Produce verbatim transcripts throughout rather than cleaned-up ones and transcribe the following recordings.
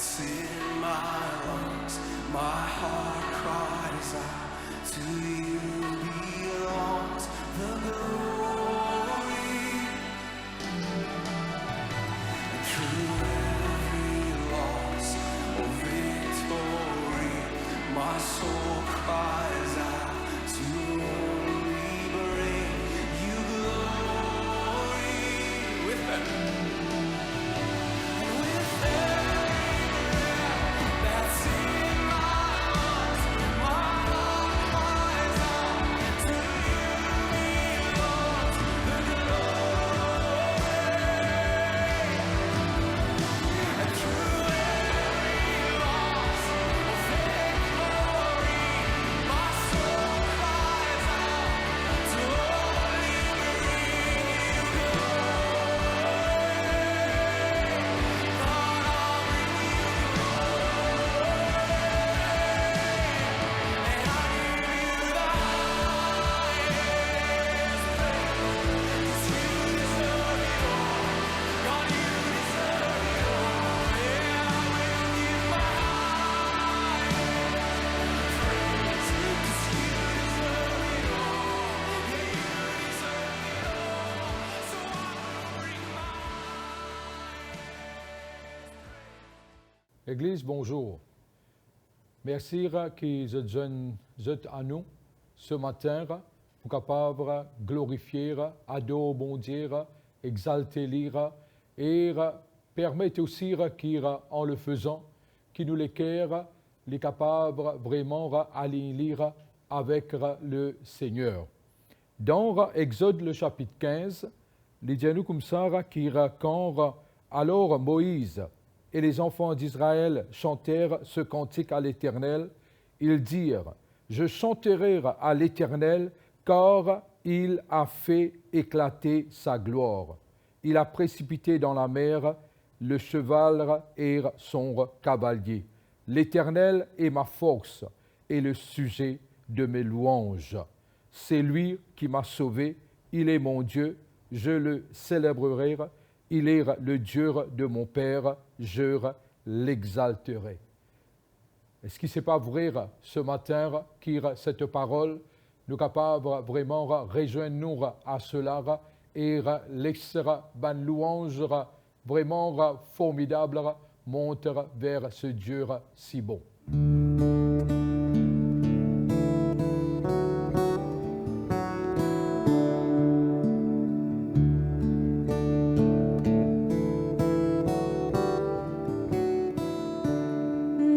In my lungs, my heart cries out, to you belongs the glory. And through every loss or victory, my soul cries out to only bring you glory. With them. And with every breath that's in my lungs, my heart cries out, to you belongs the glory. And through every loss or victory, my soul cries out to only bring you glory. Lord, I'll bring you glory. And I give you the highest praise, 'cause you deserve it all. God, you deserve it all. Yeah, I will give my highest praise, 'cause you deserve it all. Yeah, you deserve it all. So I will bring my highest praise. Legliz, bonzour. Mersi ki zot zwenn zot a nou se matin pou kapav glorifie, ador Bondie, exalte li e permet osi ki, an le fezan, ki nou leker li kapav vreman align li avek le Seigneur. Dan Exode le chapitre quinze, li dir nou koumsa ki kan alors Moïse et les enfants d'Israël chantèrent ce cantique à l'Éternel, ils dirent : « Je chanterai à l'Éternel, car il a fait éclater sa gloire. Il a précipité dans la mer le cheval et son cavalier. L'Éternel est ma force et le sujet de mes louanges. C'est lui qui m'a sauvé, il est mon Dieu, je le célébrerai, il est le Dieu de mon père, je l'exalterai. » Eski se pa vre, se matin, ki set parol nou kapav vreman rezwenn nou a sela e les bann louanz vreman formidab mont ver se Die si bon?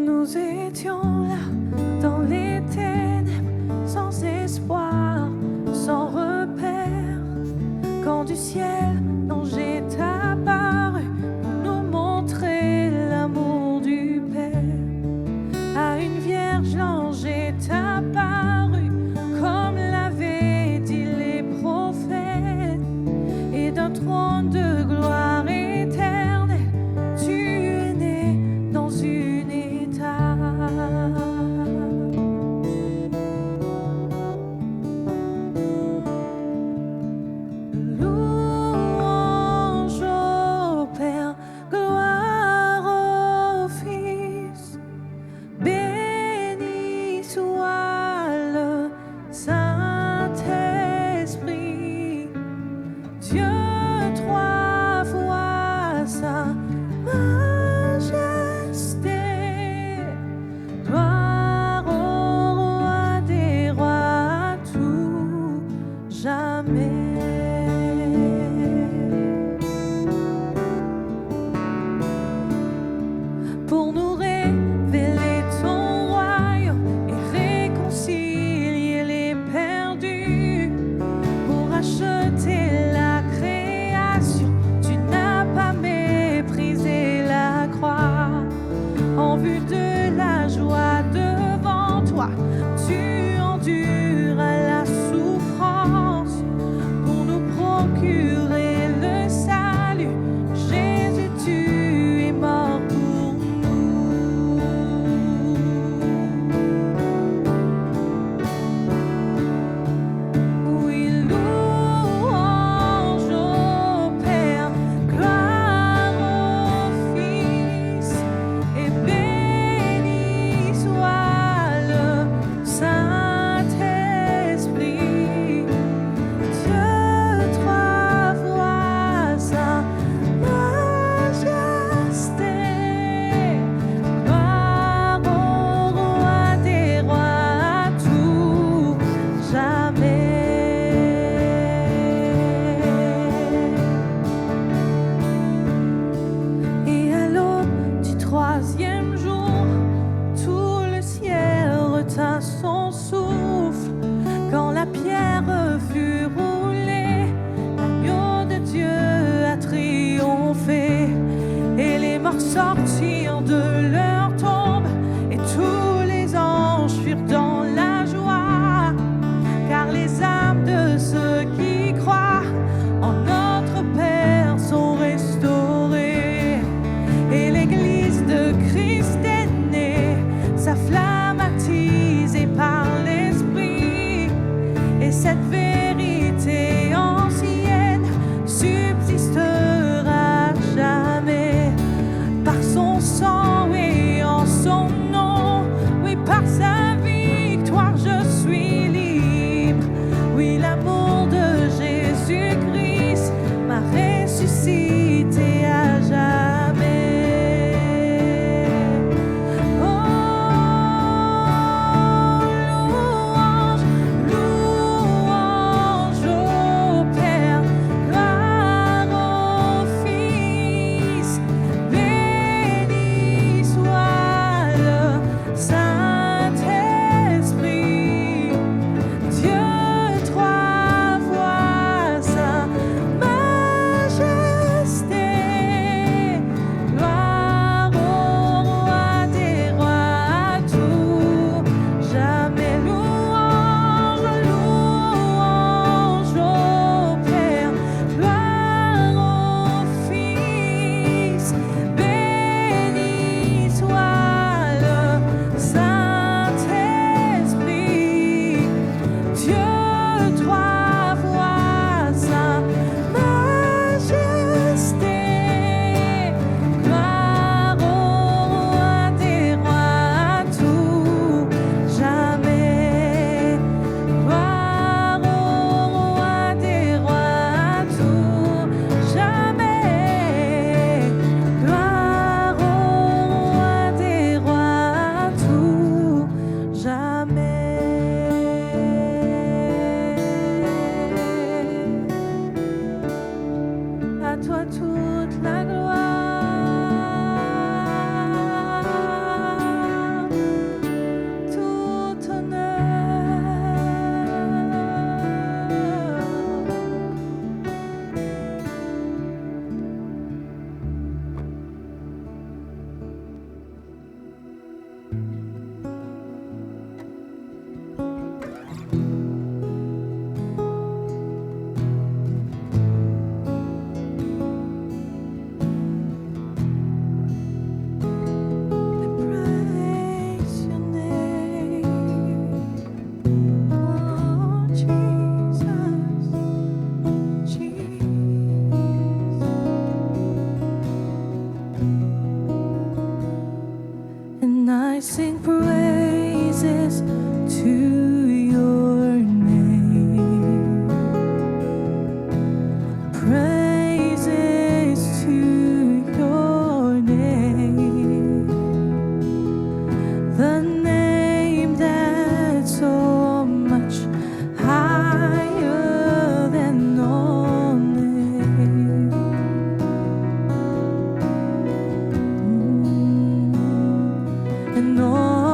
Nous étions là dans les ténèbres, sans espoir, sans repère, quand du ciel l'ange est apparu pour nous montrer l'amour du Père. À une vierge, l'ange est apparu, comme l'avaient dit les prophètes, et d'un trône de gloire éternelle, tu es né dans une étable. Louange au Père, gloire au Fils, béni soit le Saint-Esprit, Dieu trois fois sa majesté. Gloire au Roi des rois, à tout jamais. Pour nous révéler ton royaume et réconcilier les perdus, pour racheter la création, tu n'as pas méprisé la croix. En vue de la joie devant toi, tu enduras la souffrance pour nous procurer le salut. Jésus, tu es mort pour nous. Oui, louange au Père, gloire au Fils et Troisième jour, tout le ciel retint son souffle. Quand la pierre fut roulée, l'agneau de Dieu a triomphé. Et les morts sortirent de leur tombe, et tous les anges furent dans la joie, car les âmes de ceux qui croient en notre Père sont restaurées. Et l'église de Christ est née, sa flamme attisée par l'Esprit. Et cette vérité ancienne subsistera jamais. Par son sang et en son nom, oui, par sa victoire, je suis libre. Oui, l'amour de Jésus-Christ m'a ressuscité à jamais. Oh, louange, louange au Père, gloire au Fils, béni soit le Saint-Esprit, Dieu trois fois, sa majesté. Gloire au Roi des rois, à tout jamais. Louange, louange au Père, gloire au Fils, béni soit le Saint-Esprit, Dieu trois fois, sa majesté. Gloire au Roi des rois, à tout jamais. Gloire au Roi des rois, à tout jamais. Gloire au Roi des rois, à tout jamais. À toi toute la gloire, tout honneur. I praise your name, oh Jesus, Jesus. And I sing praises to your name. Praises to your name. The name that's so much higher than all names. Mm. And all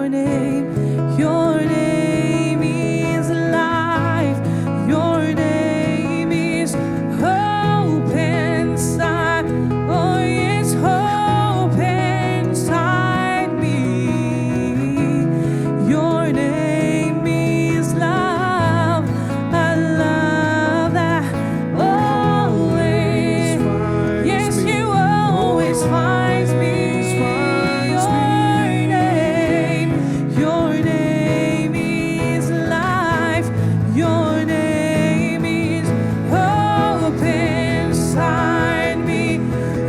name. Your name is life. Your name is hope inside. Oh, yes, hope inside me. Your name is love. A love that always, yes, you always finds me. Your name, your name is life. Your name is hope inside me.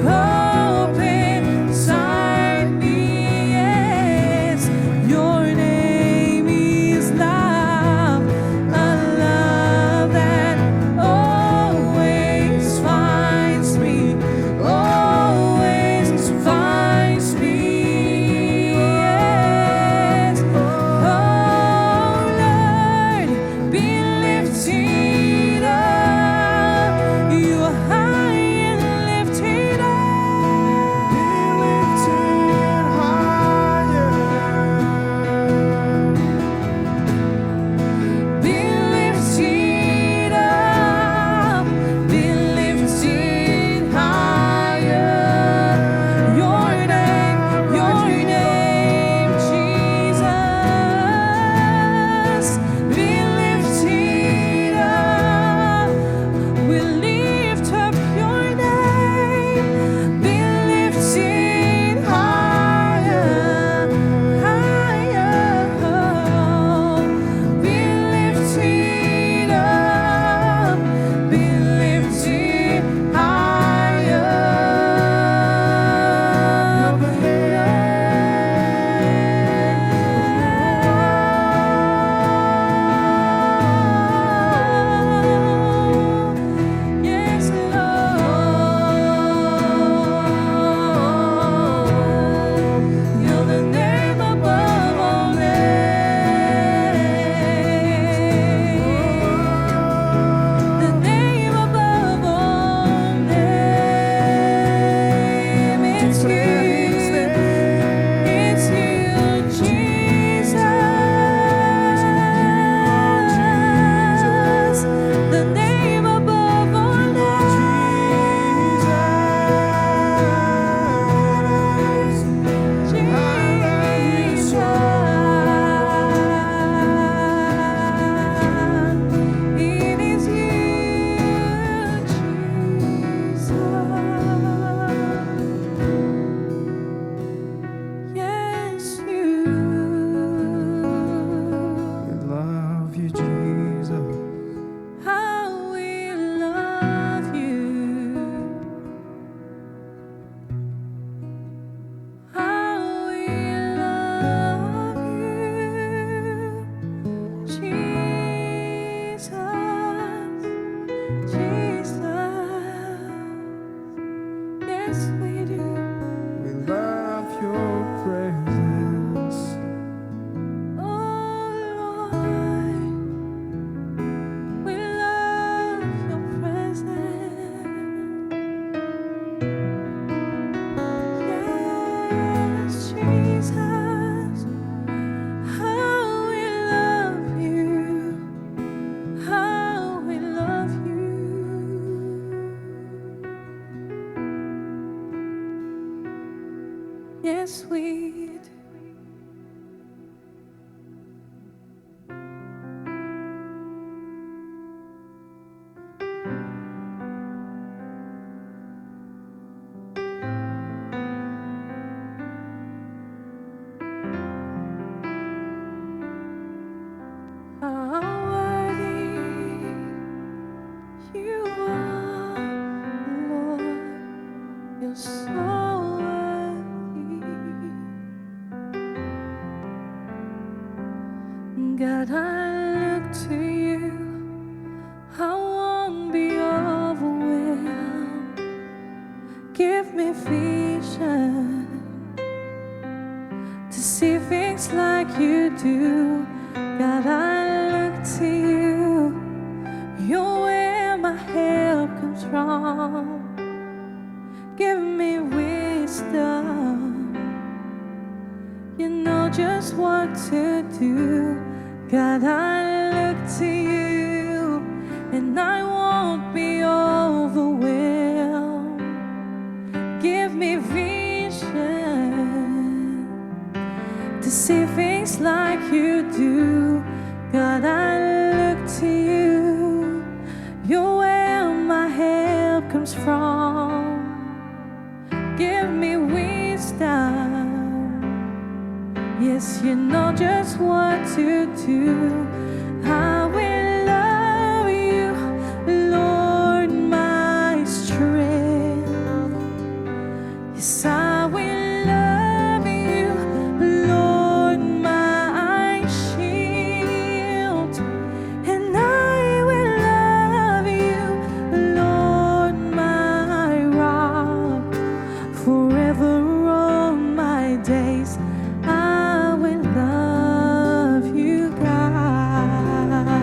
Hope inside me, yes. Your name is love. A love that always finds me, always finds me, yes. Oh Lord, be lifted up. You are high and lifted up. Be lifted higher. Be lifted up, be lifted higher. Your name, your name, Jesus, be lifted up. We lift up your name, be lifted higher, higher. Be lifted up, be lifted higher. Yes, Lord. You're the name above all names. The name above all names. It's you. It's you, Jesus. The name above all names. Jesus. It is you, Jesus. Yes, you. We love you, Jesus. How we love you. How we love you, Jesus, Jesus. Yes, we do. We love your presence. Oh Lord, we love your presence. Yes, Jesus, how we love you, how we love you. Yes, we do. How worthy you are, Lord, you're so worthy. God, I look to you, I won't be overwhelmed. Give me vision to see things like you do. God, I look to you. You're where my help comes from. Give me wisdom. You Know just what to do. God, I look to you, and I won't be overwhelmed. Give me vision to see things like you do. God, I look to you. You're where my help comes from. Give me wisdom. Yes, you know just what to do. I will love you, Lord, my strength. Yes, I will love you, Lord, my shield. And I will love you, Lord, my rock. Forever all my days, I will love you, God.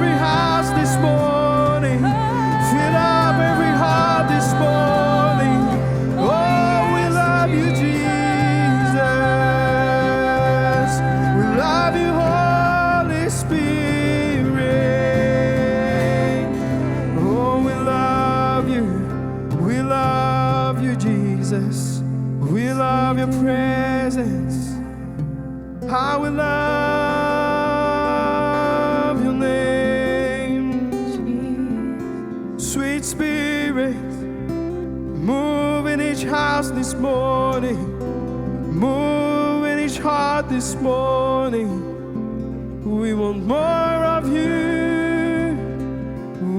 Every house this morning. Fill up every heart this morning. Oh, we love you, Jesus. We love you, Holy Spirit. Oh, we love you. We love you, Jesus. We love your presence. I will love your name. Sweet Spirit, move in each house this morning. Move in each heart this morning. We want more of you.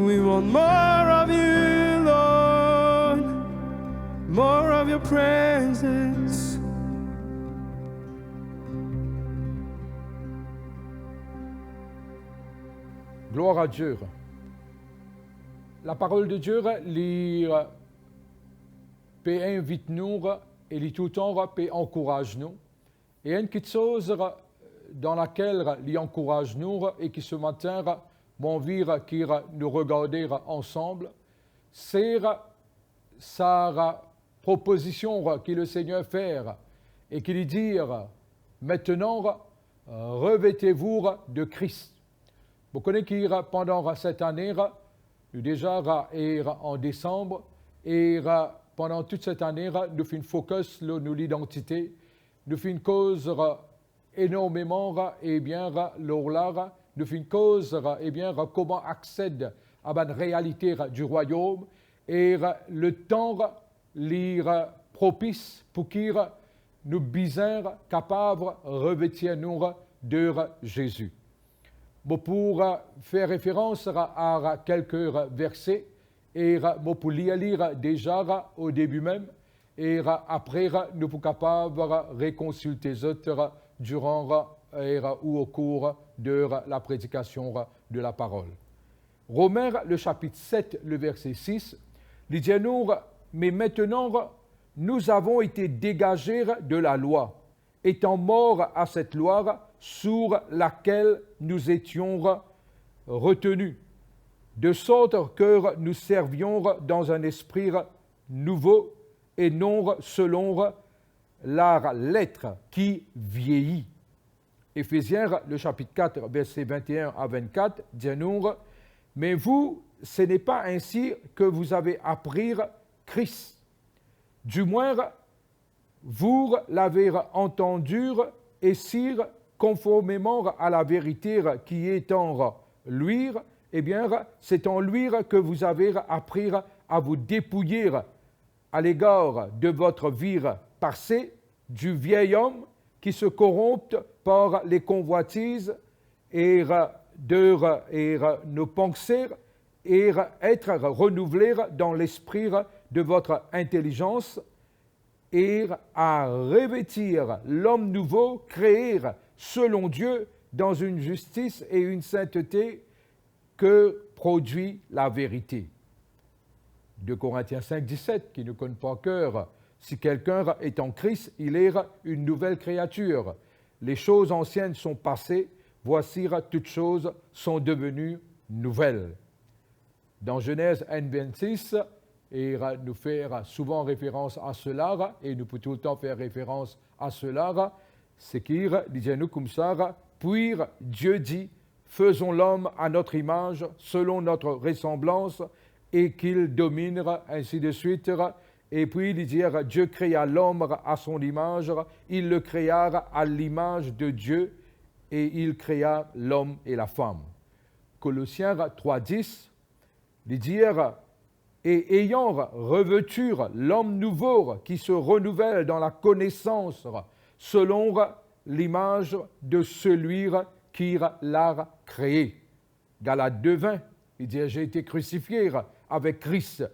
We want more of you, Lord. More of your presence. Gloire à Dieu. Laparol de Die, li pe invit nou e li toultan pe ankouraz nou. E enn kiksoz dan lakel li ankouraz nou e ki se matin mo anvi ki nou regarde ansam, se sa propozision ki Lesegner fer e ki li dir, "Maintenant, revêtez-vous de Christ." Mo kone ki pandan set ane, nou deza e an desanm, e pandan tou set ane, nou finn focus lor nou lidantite, nou finn koz enormeman, ebien, lor la, nou finn koz, ebien, kouma aksed a bann realite du royaume, e letan li propis pou ki nou bizin kapav revetir nou de Zezi. Mo pou fer referans a kelke verse, e mo pou lir li deza o debi mem, e apre nou pou kapav rekonsilte zot diran e ou au cours de la prédication de la parole. Romains, le chapitre sept, le verset six, li dir nou, "Mais maintenant, nous avons été dégagés de la loi, étant morts à cette loi sur laquelle nous étions retenus, de sorte que nous servions dans un esprit nouveau et non selon la lettre qui vieillit." Éphésiens, le chapitre quatre, versets vingt et un à vingt-quatre, dir nou, "Mais vous, ce n'est pas ainsi que vous avez appris Christ. Du moins, vous l'avez entendu, et si, conformément à la vérité qui est en lui, eh bien, c'est en lui que vous avez appris à vous dépouiller à l'égard de votre vie passée, du vieil homme qui se corrompt par les convoitises et de, et nos pensées, et être renouvelés dans l'esprit de votre intelligence, et à revêtir l'homme nouveau, créé selon Dieu, dans une justice et une sainteté que produit la vérité." Deux Corinthiens cinq, dix-sept, ki nou konn par ker, "Si quelqu'un est en Christ, il est une nouvelle créature. Les choses anciennes sont passées, voici toutes choses sont devenues nouvelles." Dan Zenez enn, vennsis, e nou fer souvan referans a sela, e nou pou toultan fer referans a sela, seki li dir nou koumsa, "Puis Dieu dit, faisons l'homme à notre image, selon notre ressemblance, et qu'il domine, ainsi de suite." Et puis, li dir, "Dieu créa l'homme à son image, il le créa à l'image de Dieu, et il créa l'homme et la femme." Colossiens trois dix, li dir, "Et ayant revêtu l'homme nouveau qui se renouvelle dans la connaissance selon l'image de celui qui l'a créé." Galates deux vingt, li dir, "J'ai été crucifié avec Christ,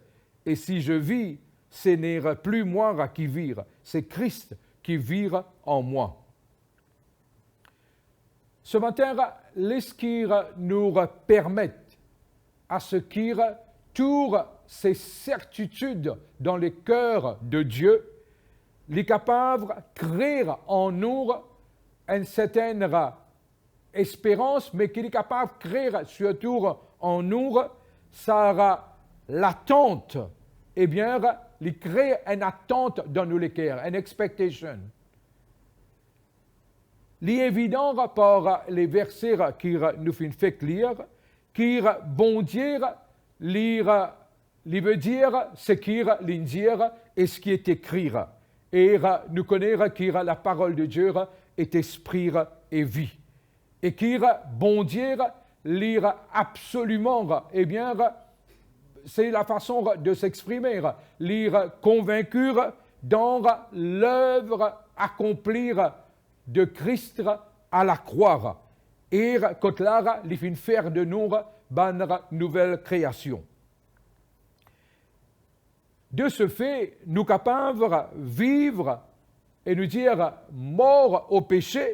et si je vis, ce n'est plus moi qui vis, c'est Christ qui vit en moi." Ce matin, les ki nou permet à ce que toutes ces certitudes dans le cœur de Dieu, li kapav kre an nou enn sertenn esperans, me ki li kapav kre sirtou an nou sa latant, ebien, li kre enn atant dan nou leker, enn expectation. Li evidan par le verse ki nou finn fek lir, ki Bondie, li, li ve dir seki li'nn dir e seki est écrit. E nou kone ki la parole de Dieu est esprit et vie. E ki Bondie, li absoliman, ebien, se lafason de s'exprimer, li konvinki dan lev akonpli de Kris a lakrwa, e kot la, li finn fer de nou bann nouvel kreasion. De ce fait, nou kapav viv, e nou dir, mor o pese,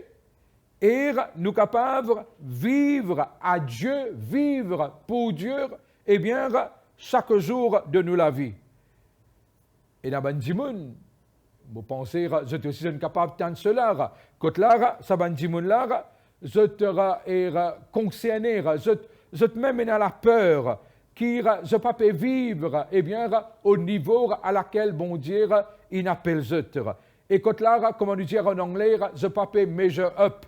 e nou kapav viv a Die, viv pou Die, ebien, sak zour de nou lavi. Ena bann dimoun, mo panse zot osi zot kapav tann sela, kot la, sa bann dimoun la, zot, e, konserne, zot, zot mem ena laper, ki zot pa pe viv, ebien, o nivo a lakel Bondie inn apel zot. E kot la, kouma nou dir an angle, zot pa pe measure up,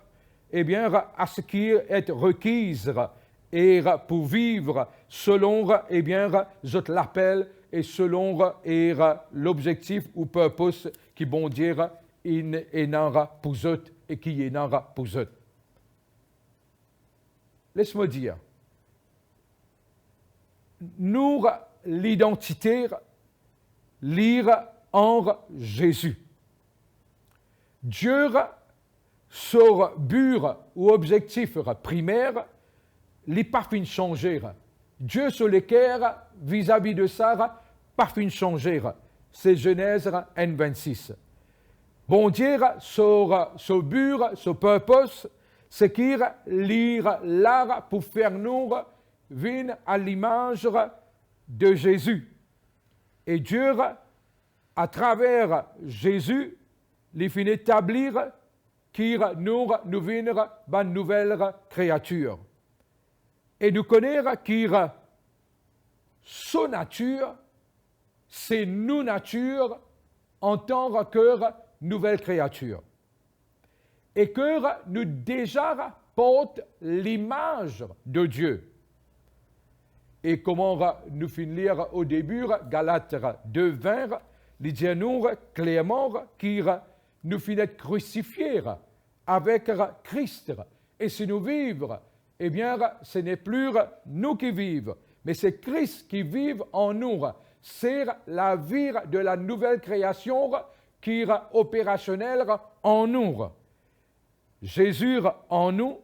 ebien, a seki est requis, e pou viv selon, ebien, zot lapel e selon, e, lobzektif ou purpose ki Bondie inn ena pou zot e ki ena pou zot. Les mo dir, nou lidantite li an Zezi. Die, so bi ou obzektif primer, li pa finn sanze. Die so leker vizavi de sa pa finn sanze. Se Zenez enn vennsis. Bondie, so, so bi, so purpose, seki li la pou fer nou vinn a limaz de Zezi. E Die, atraver Zezi, li finn etabli ki nou, nou vinn bann nouvel kreatir. E nou kone ki so natir, se nou natir antan ke nouvel kreatir. E ke nou deza port limaz de Die. E kouma nou finn lir o debi, Galat de vin, li dir nou klerman ki nou finn et krisifie avek Kris. E si nou viv, ebien, se nepli nou ki viv, me se Kris ki viv an nou. Se lavi de la nouvel kreasion ki operasionel an nou. Zezi an nou,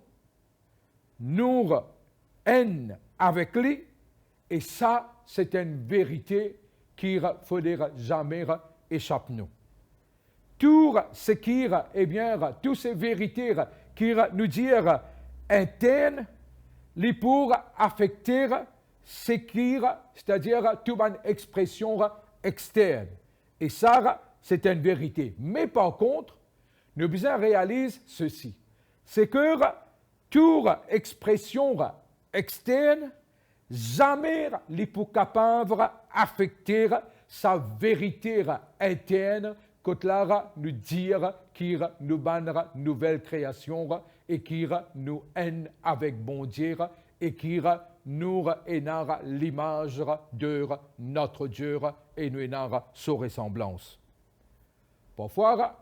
nou enn avek li, e sa, se enn verite ki fode zame esap nou. Tou seki, ebien, tou se verite ki nou dir intern, li pou afekte seki, setadir tou bann expresion extern. E sa, se enn verite. Me par kont, nou bizin realiz sesi, se ke tou expresion extern, zame li pou kapav afekte sa verite intern, kot la nou dir ki nou bann nouvel kreasion e ki nou enn avek Bondie e ki nou ena limaz de notre Dieu e nou ena so resanblans. Parfwa,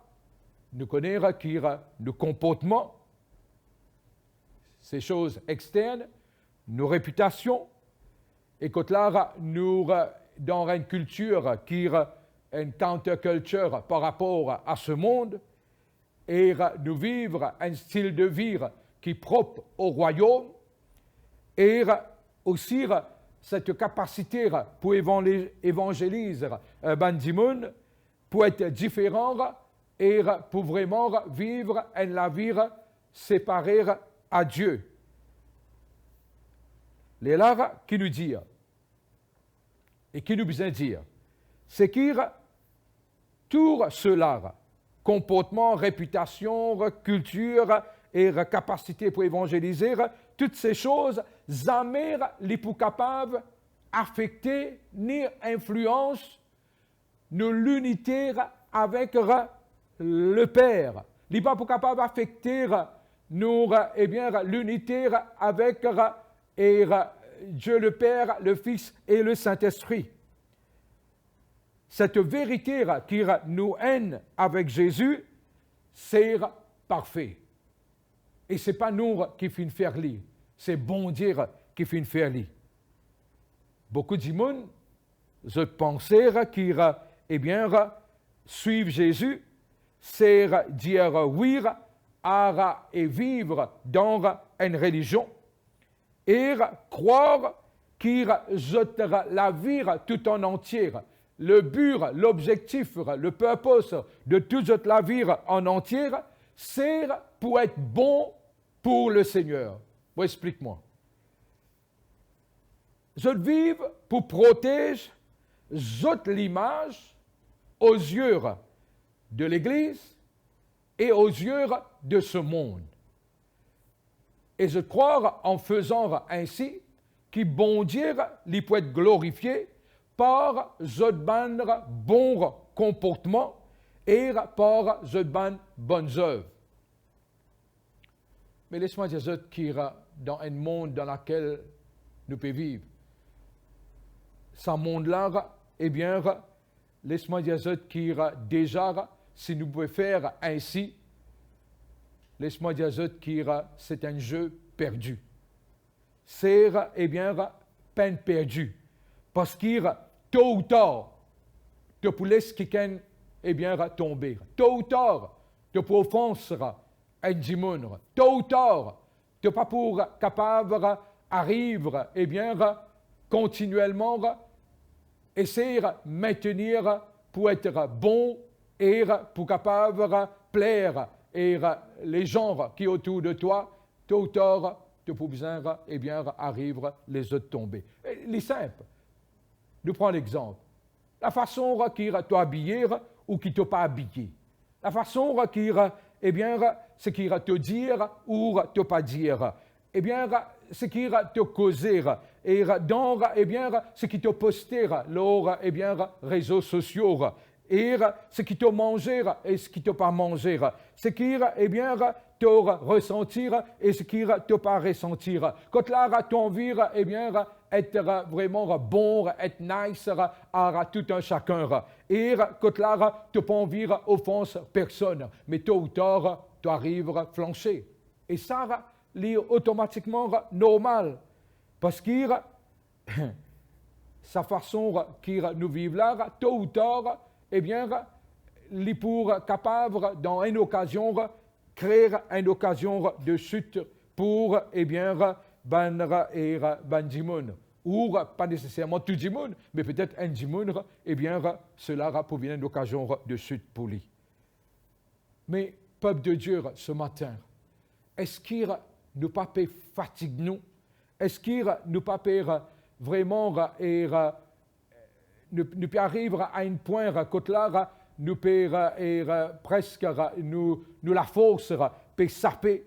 nou kone ki nou konportman, se soz extern, nou repitasion, e kot la nou dan enn kiltir ki enn counterculture par rapor a se mond, e nou viv enn stil de vi ki prop o rwayom, e osi set kapasite pou evanli-, evanzeliz bann dimoun, pou et diferan e pou vreman viv enn lavi separe a Die. Lerla ki nou dir, e ki nou bizin dir, seki tou sela, konportman, repitasion, kiltir, e kapasite pou evanzelize, tout se soz, zame li pou kapav afekte ni inflians nou linite avek Leper. Li pa pou kapav afekte nou, ebien, linite avek, e, Dieu le Père, le Fils et le Saint-Esprit. Cette vérité ki nou ena avek Zezi, se parfe. E se pa nou ki finn fer li, se Bondie ki finn fer li. Boukou dimoun, zot panse ki, ebien, swiv Zezi, se dir wi a e viv dan enn relizion, e krwar ki zot lavi tout an antie, le bi, lobzektif, le purpose de tout zot lavi an antie, se pou et bon pour le Seigneur. Mo explik mwa. Zot viv pou protez zot limaz aux yeux de Legliz e aux yeux de ce monde. E zot krwar, an fezan ensi, ki Bondie li pou et glorifie par zot bann bon konportman e par zot bann bonn zev. Me les mwa dir zot ki dan enn mond dan lakel nou pe viv, sa mond la, ebien, les mwa dir zot ki deza, si nou pe fer ensi, les mwa dir zot ki se enn ze perdi. Se, ebien, penn perdi. Parski to ou tar, to pou les kikenn, ebien, tonbe. To ou tar, to pou ofans enn dimoun. To ou tar, to pa pou kapav ariv, ebien, kontinielman esey maintenir pou et bon e pou kapav pler e lezan ki otour de twa, to ou tar, to pou bizin, ebien, ariv lezot tonbe. E li sinp. Nou pran lexanp. Lafason ki to abiye ou ki to pa abiye. Lafason ki, ebien, seki to dir ou to pa dir. Ebien, seki to koze. E dan, ebien, seki to poste lor, ebien, rezo sosio. E seki to manze e seki to pa manze. Seki, ebien, to resanti e seki to pa resanti. Kot la to anvi, ebien, et vreman bon, et nice a tout un chacun. E kot la to pa anvi ofans personn, me to ou tar, to ariv flanse. E sa, li otomatikman normal. Parski sa fason ki nou viv la, to ou tar, ebien, li pou kapav, dan enn okazion, kre enn okazion de sit pou, ebien, bann, e, bann dimoun. Ou pa neseserman tou dimoun, me petet enn dimoun, ebien, sela pou vinn enn okazion de sit pou li. Me, pep de Die, se matin, eski nou pa pe fatig nou? Eski nou pa pe vreman, e, nou, nou pe ariv a enn pwin kot la, nou pe, e, preske, nou, nou lafors pe sape.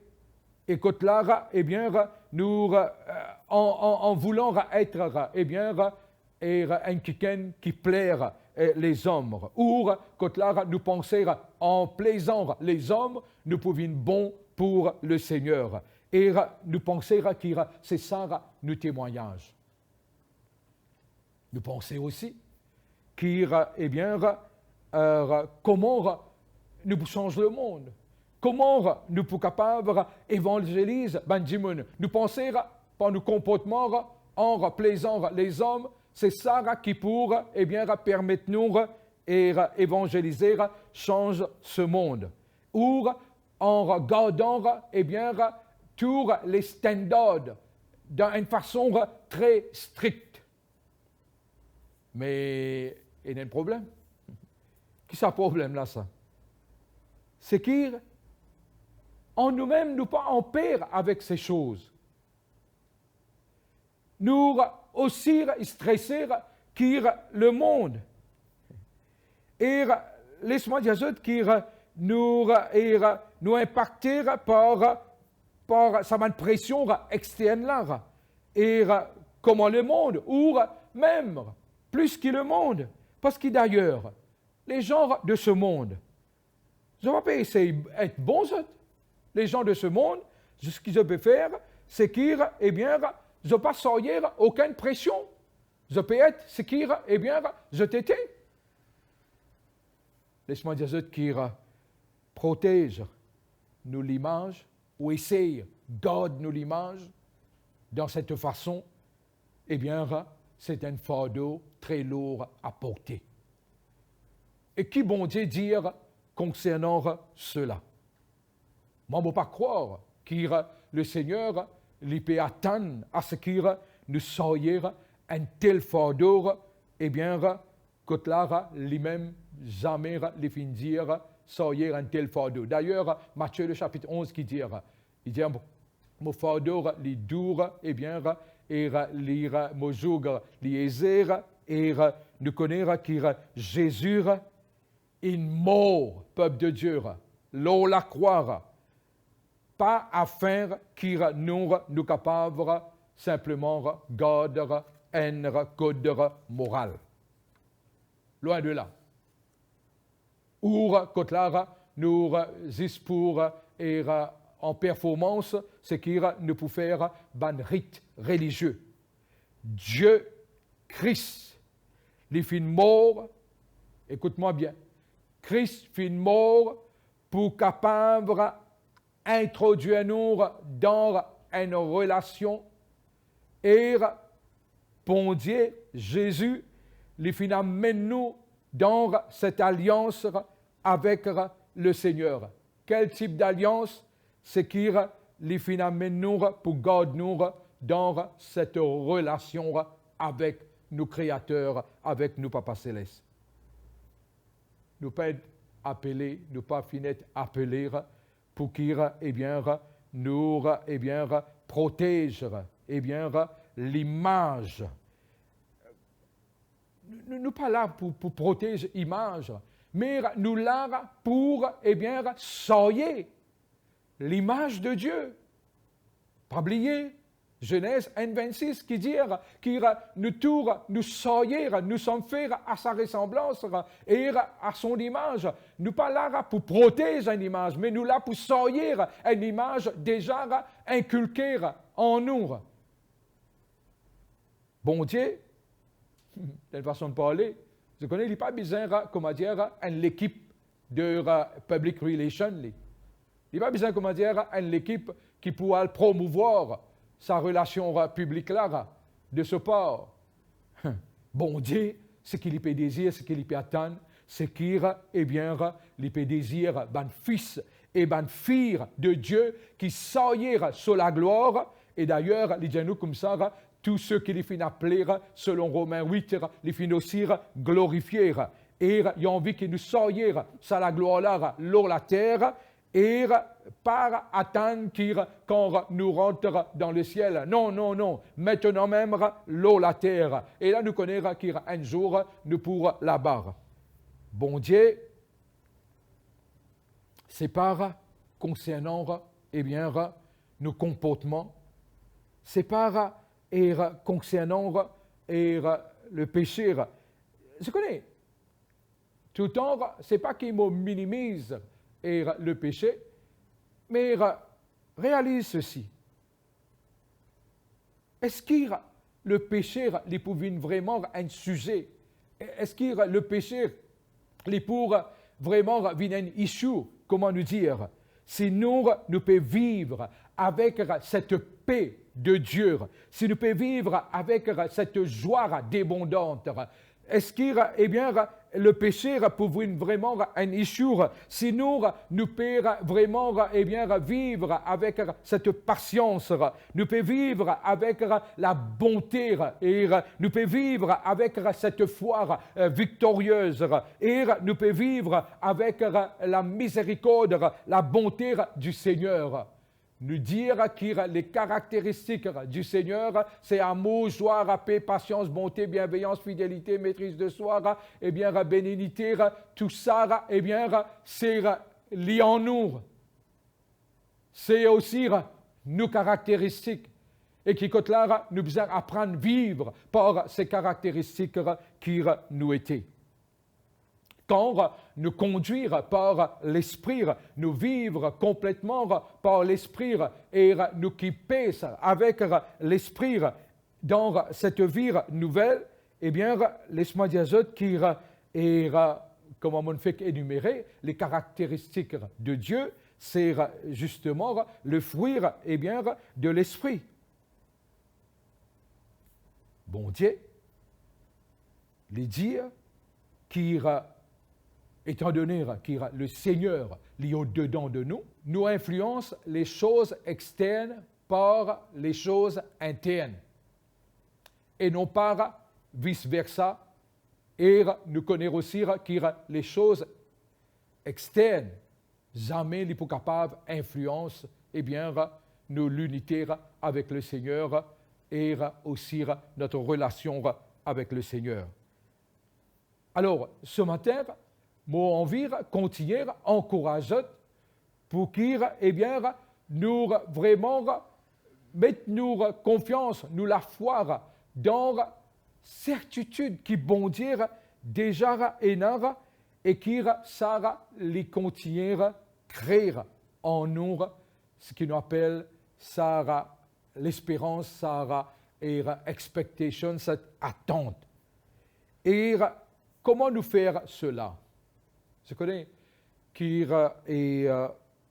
E kot la, ebien, nou, an, an, an voulan et, ebien, e enn kikenn ki pler, e, lezom. Ou kot la nou panse an plezan lezom, nou pou vinn bon pou Lesegner. E nou panse ki se sa nou temwagnaz. Nou panse osi ki, ebien, e, kouma nou pou sanz lemond, kouma nou pou kapav evanzeliz bann dimoun. Nou panse par nou konportman an plezan lezom, se sa ki pou, ebien, permet nou, e, evanzelize, sanz se mond. Ou an gardan, ebien, tou le standard dan enn fason tre strik. Me ena enn problem. Ki sa problem la sa? Seki an noumem nou pa anper avek se soz. Nou osi strese ki lemond. E les mwa dir zot ki nou, e nou inpakte par par sa bann presion extern la, e kouma lemond, ou mem plis ki lemond, parski dayer, lezan de se mond, zot pa pe esey et bon zot. Lezan de se mond, seki zot pe fer, seki, ebien, zot pa sarye okenn presion. Zot pe et seki, ebien, zot ete. Les mwa dir zot ki protez nou limaz, ou esey gard nou limaz dan set fason, ebien, se enn fardo tre lour a porte. E ki Bondie dir konsernan sela? Mwa, mo pa krwar ki Lesegner, li pe atann a seki nou sarye enn tel fardo, ebien, kot la, limem, zame li finn dir sarye enn tel fardo. Dayer, Matie le sapit onz ki dir, li dir, mo fardo li dou, ebien, e li, mo zoug li eze, e nou kone ki Zezi inn mor, pep de Die, lor lakrwa, pa afin ki nou, nou kapav sinpleman gard enn kod moral. Lwin de la. Ou kot la, nou zis pou, e, an performans, seki nou pou fer bann rit relizie. Die, Kris, li finn mor, ekout mwa bien, Kris finn mor pou kapav introdwir nou dan enn relasion, e Bondie, Zezi, li finn amenn nou dan set alians avek Lesegner. Kel tip dalians? Seki li finn amenn nou pou gard nou dan set relasion avek nou Kreater, avek nou Papa Seles. Nou pa et apele, nou pa finn et apele pou ki, ebien, nou, ebien, protez, ebien, limaz. Nou, nou, nou pa la pou, pou protez imaz, me nou la pou, ebien, sarye limaz de Die. Pa bliye, Zenez enn vennsis ki dir ki nou tou, nou sarye, nous sommes faits à sa ressemblance et à son image. Nou pa la pou protez enn imaz, me nou la pou sarye enn imaz deza inkilke an nou. Bondie, dan enn fason de parle, zot kone, li pa bizin, kouma dir, enn lekip de, eh, public relation li. Li pa bizin, kouma dir, enn lekip ki pou al promouvwar sa relasion, eh, piblik la, de so par. Bondie, seki li pe dezir, seki li pe atann, seki, ebien, li pe dezir bann fis e bann fi de Die ki sarye so laglwar, e dayer, li dir nou koumsa, tou seki li finn apele, selon Romin wit, li finn osi glorifie. E li anvi ki nou sarye sa laglwar la lor later, e pa atann ki kan nou rant dan lesiel. Non, non, non. Aster mem lor later. E la nou kone ki enn zour nou pou laba. Bondie, se pa konsernan, ebien, nou konportman, se pa, e, konsernan, e, lepese. Zot kone, toultan, se pa ki mo minimiz, e, lepese, me realiz sesi. Eski lepese li pou vinn vreman enn size? Eski lepese li pou vreman vinn enn issue, kouma nou dir, si nou, nou pe viv avek set pe de Die, si nou pe viv avek set zwa debondant, eski, ebien, lepese pou vinn vreman enn issue, si nou, nou pe vreman, ebien, viv avek set pasians, nou pe viv avek labonte, e nou pe viv avek set fwa, eh, viktoriez, e nou pe viv avek lamizerikord, labonte di Segner. Nou dir ki le karakteristik di Segner, se amour, zwa, lape, pasians, bonte, bienveyans, fidelite, metriz de swa, ebien, benignite, tousala, ebien, se li an nou. Se osi nou karakteristik, e ki kot la nou bizin aprann viv par se karakteristik ki nou ete. Kan nou kondwir par Lespri, nou viv konpletman par Lespri e nou kipe avek Lespri dan set vi nouvel, ebien, les mwa dir zot ki, e, kouma monn fek enimere, le karakteristik de Dieu, se zisteman le fri, ebien, de Lespri. Bondie, li dir ki, etandone ki le Seigneur, li odedan de nou, nou inflians le soz externe par le soz interne, e non pa vis versa, e nou kone osi ki le soz externe, zame li pou kapav inflians, ebien, nou linite avek le Seigneur e osi not relasion avek le Seigneur. Alor, se matin, mo anvi kontigne ankouraz zot pou ki, ebien, nou vreman met nou konfians, nou lafwa dan sertitid ki Bondie deza ena e ki sa li kontigne kree an nou seki nou apel sa lesperans, sa, e, expectation, set atant. E kouma nou fer sela? Zot kone ki, e,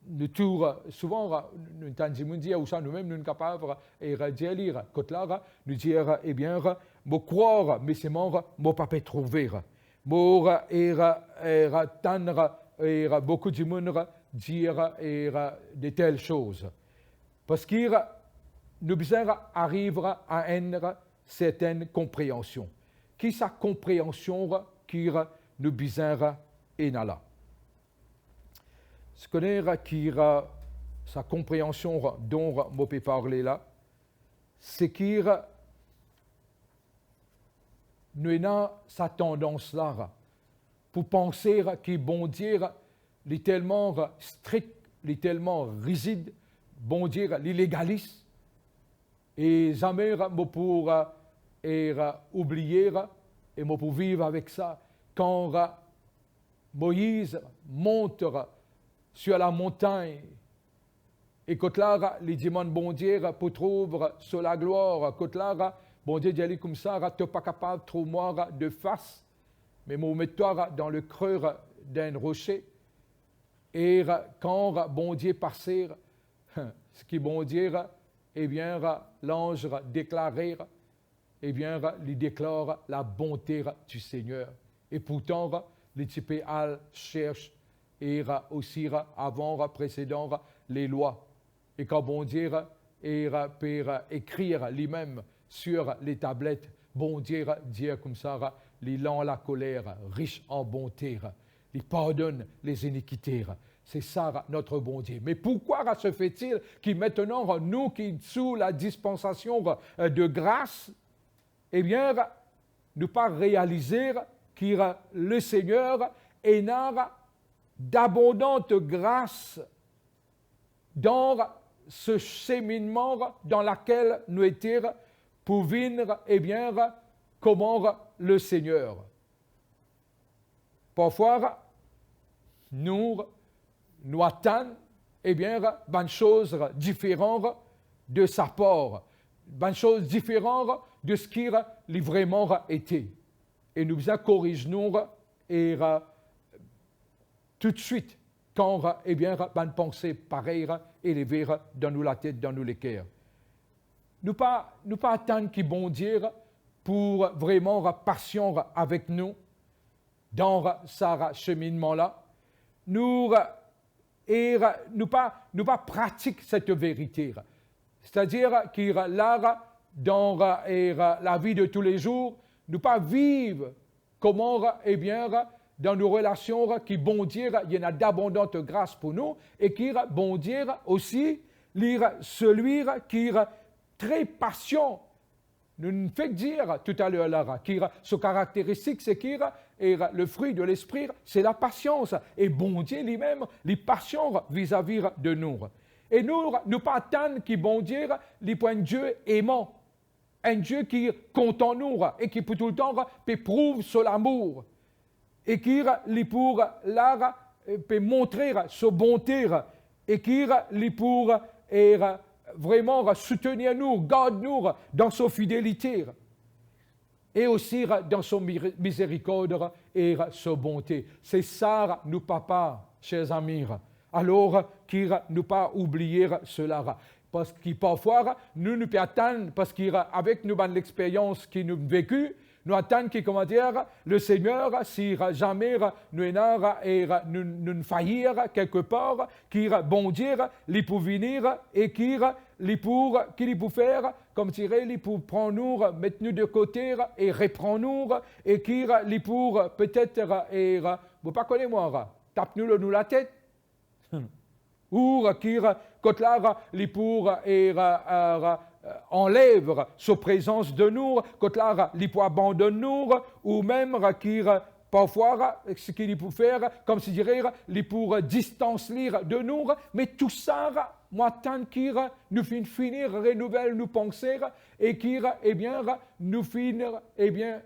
nou tou, souvan, nou tann dimoun dir, ou sa noumem nou kapav, e, dir li, kot la, nou dir, ebien, mo krwar, me selman mo pa pe trouve. Mo, e, e, tann, e, boukou dimoun dir, e, de tel soz. Parski nou bizin ariv a enn sertenn konpreansion. Ki sa konpreansion ki nou bizin ena la? Zot kone ki sa konpreansion dont mo pe parle la, se ki nou ena sa tandans la pou panse ki Bondie, li telman strik, li telman rizid, Bondie, li legalis, e zame mo pou, e, oubliye, e mo pou viv avek sa. Kan Moiz mont sur la montagne, e kot la, li dimann Bondie pou trouv so laglwar. Kot la, Bondie dir li koumsa, to pa kapav trouv mwa de fas, me mo met twa dan le kre d'enn rose. E kan Bondie pase, seki Bondie, ebien, lanz deklare, ebien, li deklar la bonte du Seigneur. E pourtan, li ti pe al sers e osi avan presedan lalwa. E kan Bondie e pe ekrir limem sur letablet, Bondie dir koumsa, li lan lakoler, ris an bonte, li pardonn les iniquités. Se sa notre Bondie. Me pourkwa se fait-il ki aster nou ki sou la dispansasion, e, de gras, ebien, nou pa realize ki, e, le Seigneur ena d'abondante grâce dans ce cheminement dans laquelle nou ete pou vinn, ebien, kouma le Seigneur. Parfwa, nou, nou atann, ebien, bann soz diferan de sa par, bann soz diferan de seki li vreman ete. E nou bizin koriz nou e, e, toutswit kan, ebien, bann panse parey eleve dan nou latet, dan nou leker. Nou pa, nou pa atann ki Bondie pou vreman pasian avek nou dan sa seminnman la. Nou, e nou pa, nou pa pratik set verite. Setadir ki la, dan, e, lavi de toulezour, nou pa viv kouma, ebien, dan nou relasion ki Bondie, li ena d'abondante gras pou nou, e ki Bondie osi, li selwi ki tre pasian. Nou fek dir toutaler la, ki so karakteristik, se ki, e, le fruit de l'esprit, se lapasians. E Bondie limem, li pasian vizavi de nou. E nou, nou pa atann ki Bondie, li pou enn Die eman, enn Die ki kontan nou e ki pou toultan pe prouv so lamour, e ki li pou la, pe montre so bonte, e ki li pou, e, vreman soutenir nou, gard nou dan so fidelite, e osi dan so mi-, mizerikord e so bonte. Se sa nou Papa, ser zami. Alor ki nou pa oubliye sela, parski parfwa nou, nou pe atann, parski avek nou bann lexperyans ki nou veki, nou atann ki, kouma dir, Lesegner, si zame nou ena, e nou, nou fayir kelkepar, ki Bondie li pou vini e ki li pou, ki li pou fer, koumsire li pou pran nou, met nou de kote e repran nou, e ki li pou petet, e, mo pa kone mwa, tap nou lor nou latet. Ou ki kot la li pou, e, e, anlev so prezans de nou, kot la li pou abandonn nou, ou mem ki parfwa, seki li pou fer, koumsire li pou distans li de nou, me tou sa, mo atann ki nou finn fini renouvel nou panse, e ki, ebien, nou finn, ebien,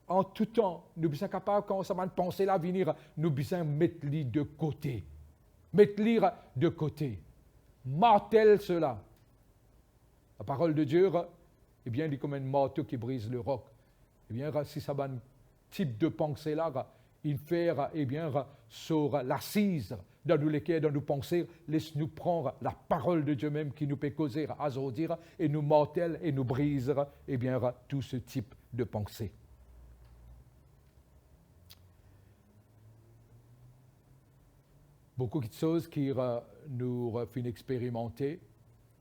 an tou tan, nou bizin kapav, kan sa bann panse la vini, nou bizin met li de kote. Met li de kote. Martel sela. Laparol de Die, ebien, li kouma enn marto ki briz lerok. Ebien, si sa bann tip de panse la, inn fer, ebien, so lasiz dan nou leker, dan nou panse, les nou pran laparol de Die mem ki nou pe koze azordi, e nou martel e nou briz, ebien, tou se tip de panse. Boukou kiksoz ki, e, nou, e, finn experimante,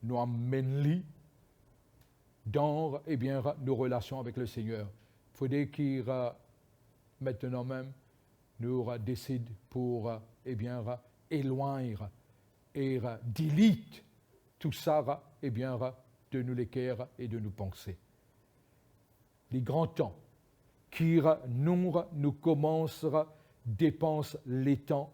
nou amenn li dan, ebien, nou relasion avek Lesegner. Fode ki, e, aster mem, nou, e, desid pou, e, ebien, e, elwagn e, e, delete tou sa, e, ebien, e, de nou leker e de nou panse. Li gran tan ki nou, nou koumans depans letan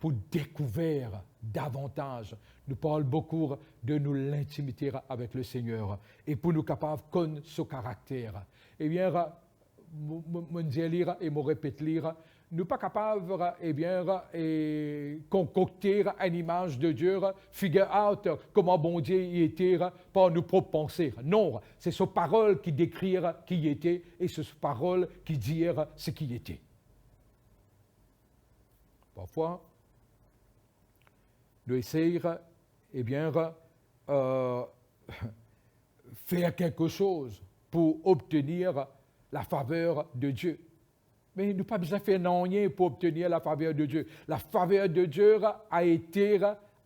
pou dekouver davantaz. Nou parl boukou de nou lintimite avek Lesegner e pou nou kapav konn so karakter. Ebien, mo, mo, mo dir li e mo repet li, nou pa kapav, ebien, e, konkokte enn imaz de Die, figure out kouma Bondie li ete par nou prop panse. Non, se so parol ki dekrir ki li ete e se so parol ki dir seki li ete. Parfwa, nou esey, ebien, e, fer kelke soz pou obtenir lafaver de Die. Me nou pa bizin fer nanye pou obtenir lafaver de Die. Lafaver de Die a ete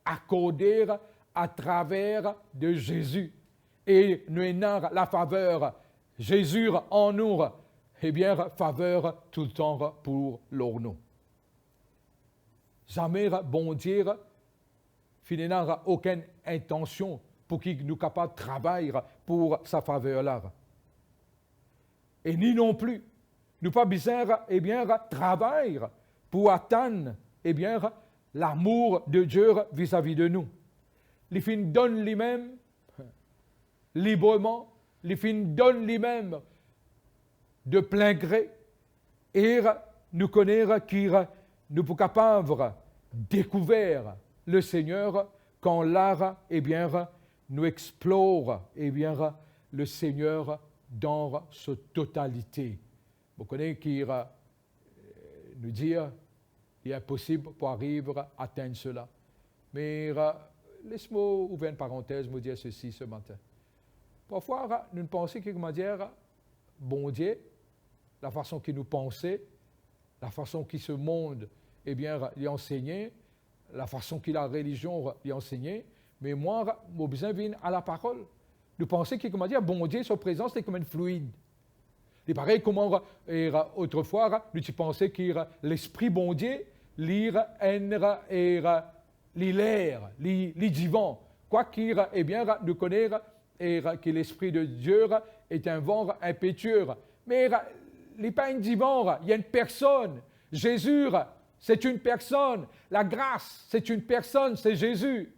akorde atraver de Zezi. E nou ena lafaver Zezi an nou, ebien, faver toultan pou lor nou. Zame Bondie finn ena okenn intansion pou ki nou kapav travay pou sa faver la. E ni nonpli, nou pa bizin, ebien, travay pou atann, ebien, lamour de Die vizavi de nou. Li finn donn limem libreman, li finn donn limem de plin gre, e nou kone ki nou pou kapav dekouver Lesegner kan la, ebien, nou explor, ebien, Lesegner dan so totalite. Mo kone ki, e, nou dir, li inposib pou ariv atenn sela. Me, e, les mo ouver enn parantez, mo dir sesi se matin. Parfwa, e, nou panse ki, kouma dir, Bondie, lafason ki nou panse, lafason ki se mond, ebien, li ansegne, lafason ki larelizion li ansegne, me mwa, mo bizin vinn a laparol. Nou panse ki, kouma dir, Bondie, so prezans, li kouma enn fluid. Li parey kouma, e, otrefwa, nou ti panse ki Lespri Bondie, li enn, e, li ler, li, li divan. Kwaki, ebien, nou kone, e, ki Lespri de Die est un vent impétueux. Me li pa enn divan, li enn personn. Zezi, c'est une personne. Lagras, c'est une personne, se Zezi.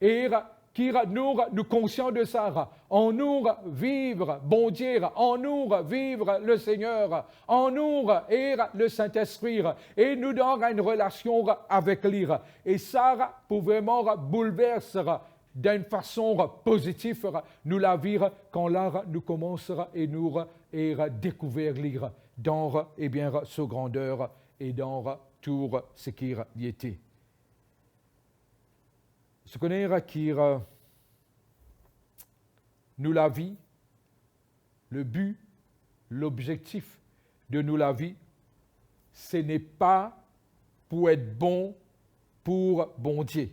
E ki nou, nou konsian de sa, annou viv Bondie, annou viv Lesegner, annou e Lesintespri, e nou dan enn relasion avek li. E sa pou vreman boulvers dan enn fason pozitif nou lavi, kan la nou koumans e nou e dekouver li dan, ebien, so grander e dan tou seki li ete. Zot kone ki nou lavi, le but, l'objectif de nou lavi, ce n'est pas pour être bon pour Bondie.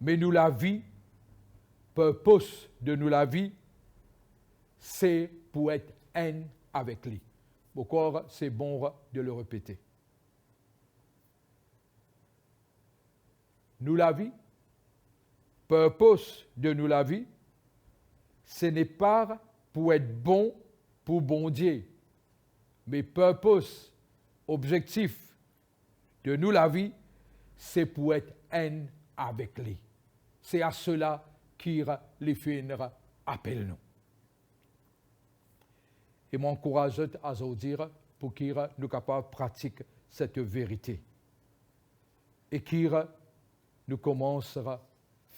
Me nou lavi, purpose de nou lavi, se pou et enn avek li. Mo krwar se bon de le repete. Nou lavi, purpose de nou lavi, ce n'est pas pour être bon pour Bondie, me purpose, objektif de nou lavi, se pou et enn avek li. Se a sela ki li finn apel nou. E mo ankouraz zot azordi pou ki nou kapav pratik set verite e ki nou koumans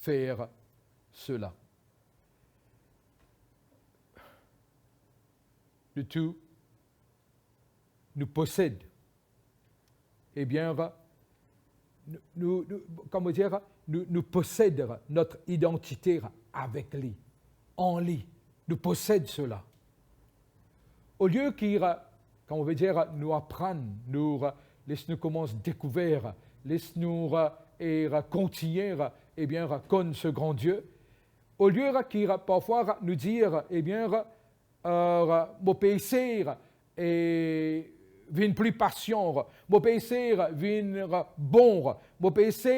fer sela. Nou tou, nou posed, ebien, nou, nou, nou, kouma dir, nou, nou posed not idantite avek li, an li. Nou posed sela. Olie ki, kouma dir, nou aprann, nou, les nou koumans dekouver, les nou e kontigne, ebien, konn se gran Die, olie ki parfwa nou dir, ebien, mo pese e vinn pli pasian, mo pese vinn bon, mo pese,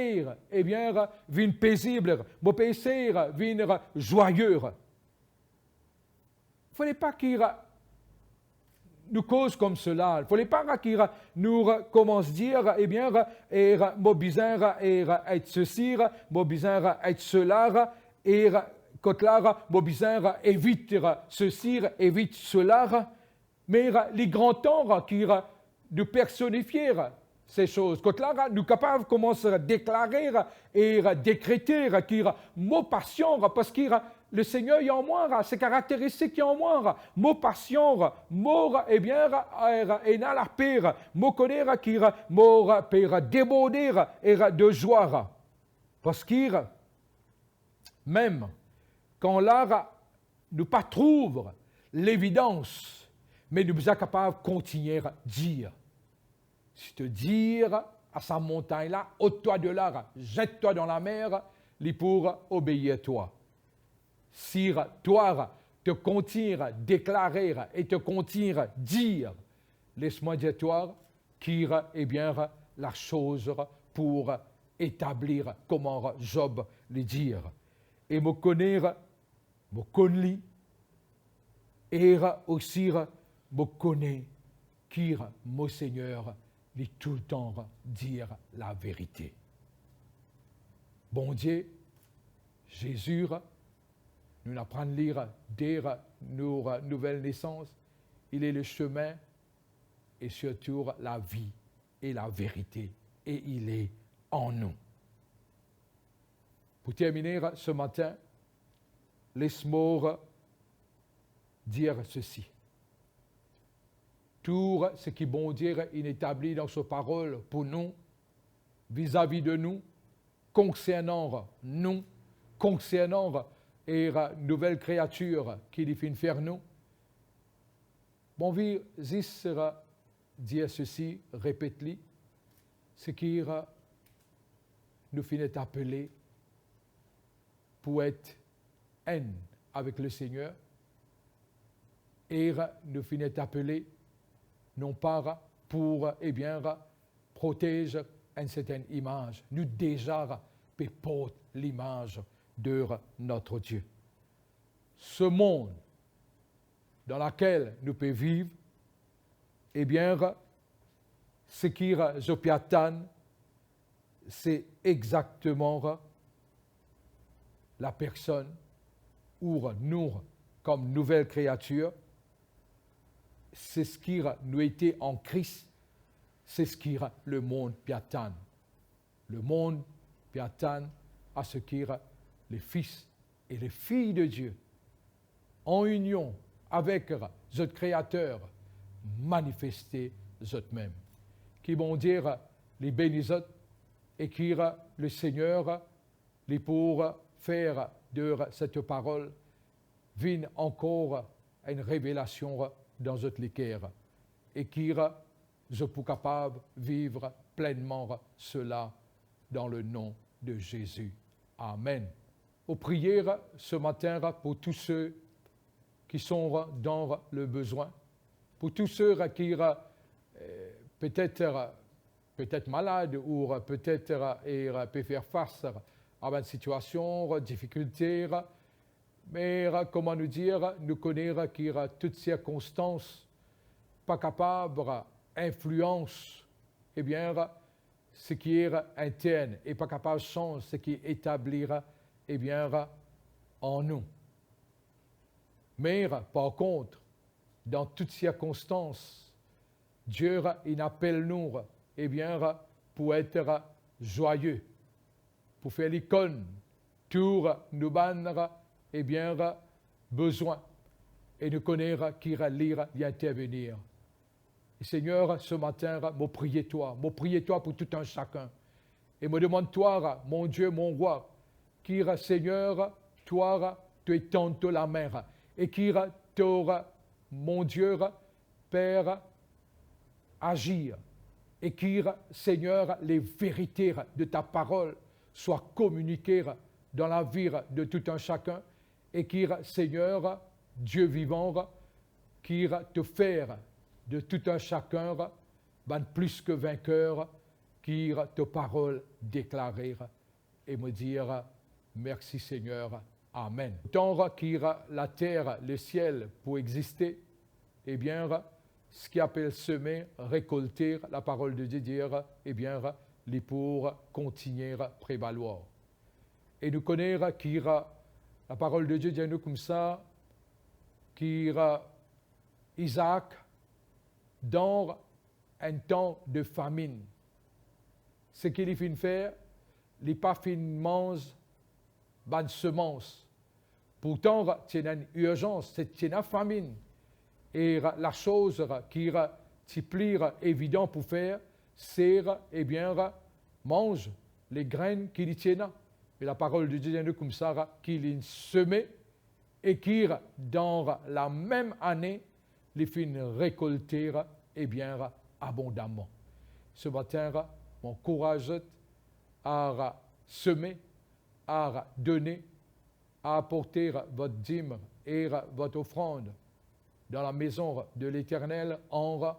ebien, vinn pezib, mo pese vinn zwaye. Fode pa ki nou koz koumsa. Fode pa ki nou koumans dir, ebien, e mo bizin e et sesi, mo bizin et sela, e kot la mo bizin evit sesi, evit sela. Me li gran tan ki nou personifie se soz. Kot la nou kapav koumans deklare e dekrete ki mo pasian, parski Lesegner li an mwa, se karakteristik li an mwa. Mo pasian, mo, ebien, ena lape, mo kone ki mo pe deborde e de zwa. Parski mem kan la nou pa trouv levidans, me nou bizin kapav kontigne dir. Si to dir a sa montagn la, ôte-toi de là, jette-toi dans la mer, li pou obeir twa. Si twa to kontign deklare e to kontign dir, les mwa dir twa ki, ebien, lasoz pou etabli kouma Zob li dir. E mo kone, mo konn li, e osi mo kone ki mo Segner li toultan dir laverite. Bondie, Zezi, nou aprann li de nou nouvel nesans, il est le chemin et surtout la vie et la vérité, et il est en nous. Pou termine se matin, les mo dir sesi. Tou seki Bondie inn etabli dan so parol pou nou, vizavi de nou, konsernan nou, konsernan e nouvel kreatir ki li finn fer nou, mo anvi zis dir sesi, repet li, seki nou finn et apele pou et enn avek Lesegner, e nou finn et apele non pa pou, ebien, protez enn sertenn imaz. Nou deza pe port limaz de notre Dieu. Ce monde dans laquelle nou pe viv, ebien, seki zot pe atann, se exakteman lapersonn ou nou kom nouvel kreatir, se seki nou ete an Kris, se seki lemond pe atann. Lemond pe atann a seki le Fis e le Fiy de Die, an inion avek zot Kreater, manifeste zotmem. Ki Bondie li beni zot e ki Lesegner li pou fer de set parol vinn ankor enn revelasion dan zot leker e ki zot pou kapav viv plenman sela dan le nom de Zezi. Amen. Mo priye se matin pou tou se ki son dan le bezwin, pou tou se ki, eh, petet, petet malad ou petet, eh, pe fer fas a bann sitiasion, difikilte, me, kouma nou dir, nou kone ki tout sirkonstans pa kapav inflians, ebien, seki intern e pa kapav sanz seki etabli, ebien, an nou. Me, par kont, dan tout sirkonstans, Die inn apel nou, ebien, pou et zwaye, pou fer li konn tou nou bann, ebien, bezwin, e nou kone ki li, li intervenir. E Segner, se matin, mo priye twa, mo priye twa pou tou enn sakenn. E mo demann twa, mon Die, mon Rwa, ki Segner, twa, to etann to lame, e ki to, mon Die, Per, azir, e ki, Segner, leverite de ta parol swa kominike dan lavi de tou enn sakenn, e ki, Segner, Die vivan, ki to fer de tou enn sakenn bann plis ke vinker, ki to parol deklare. E mo dir, mersi Segner. Amen. Tan ki later, lesiel pou existe, ebien, seki apel seme, rekolte, laparol de Die dir, ebien, li pou kontigne prevalwar. E nou kone ki laparol de Die dir nou koumsa, ki Izaak, dan enn tan de faminn, seki li finn fer, li pa finn manz bann semans. Pourtan, ti ena enn irzans, se ti ena faminn. E lasoz ki ti pli evidan pou fer, se, ebien, manz legrenn ki li ti ena. Me laparol de Die dir nou koumsa, ki linn seme, e ki dan lamem ane, li finn rekolte, ebien, abondaman. Se matin, mo ankouraz zot a seme, a done, a aporte vot dim e vot ofrand dan lamezon de Leternel an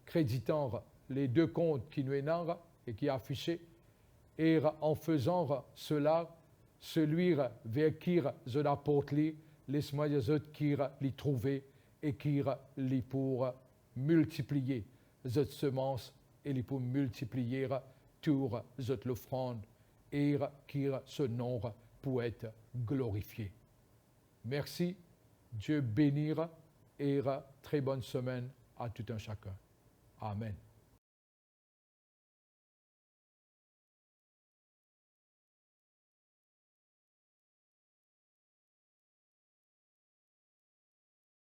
kreditan le de kont ki nou ena e ki afise, e an fezan sela, selwi ver ki zot aport li, les mwa dir zot ki li trouve e ki li pou miltipliye zot semans e li pou miltipliye tou zot lofrann e ki so nom pou et glorifie. Mersi, Die beni e tre bonn semenn a tou enn sakenn. Amen.